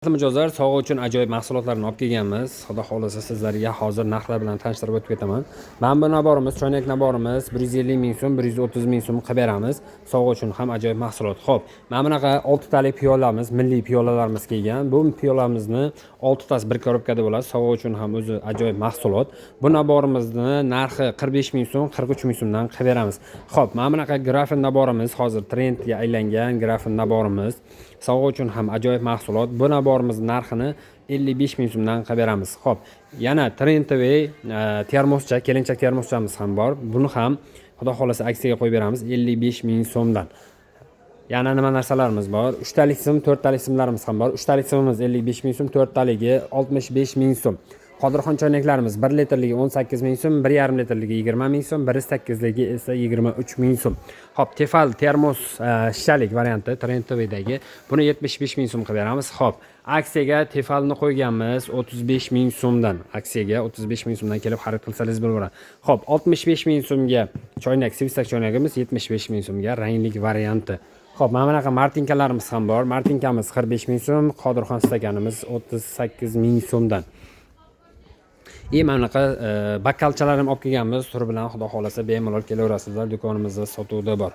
Mijozlar, sovg'a uchun ajoyib mahsulotlarni olib kelganmiz. Xudo xohlasa, sizlarga hozir narxlar bilan tanishtirib o'tib ketaman. Mana bu набор imiz, choynak набор imiz 150 ming so'm, 130 ming so'm qilib beramiz. Sovg'a uchun ham ajoyib mahsulot. Xo'p, mana bunaqa oltitalik piyolamiz, milliy piyolalarimiz kelgan. Bu piyolamizni oltitasi bir коробка da bo'ladi. Sovg'a uchun ham o'zi ajoyib mahsulot. Bu набор imizni narxi 45 ming so'm, 43 ming so'mdan qilib beramiz. Xo'p, mana bunaqa графин набор imiz, hozir trendga aylangan графин набор imiz. Sovg'a uchun ham ajoyib mahsulot. Bu набор imiz narxini 55 ming so'mdan qilib beramiz. Xo'p, yana трендовый termoscha, kelinchak termoschamiz ham bor. Buni ham, xudo xohlasa, aksiyaga qo'yib beramiz 55 ming so'mdan. Yana nima narsalarimiz bor? Uchtalik sim, to'rttalik simlarimiz ham bor. Uchtalik simimiz 55 ming so'm, to'rttaligi 65 ming so'm. Qodirxon choynaklarimiz 1 litrligi 18 ming so'm, 1,5 litrligi 20 ming so'm, 1,8ligi esa 23 ming so'm. Xo'p, Tefal termos shishalik varianti трендовый dagi, buni 75 ming so'm qilib beramiz. Xo'p, aksiyaga Tefalni qo'yganmiz 35 ming so'mdan. Aksiyaga 35 ming so'mdan kelib xarid qilsangiz bo'laveradi. Xo'p, 65 ming so'mga choynak, свисток choynagimiz, 75 ming so'mga ranglik varianti. Xo'p, mana bunaqa martinkalarimiz ham bor. Martinkamiz 45 ming so'm, Qodirxon stakanimiz 38 ming so'mdan. И mana bunaqa bokalchalar ham olib kelganmiz. Turi bilan, xudo xohlasa, bemalol kelaverasizlar. Do'konimizda sotuvda bor.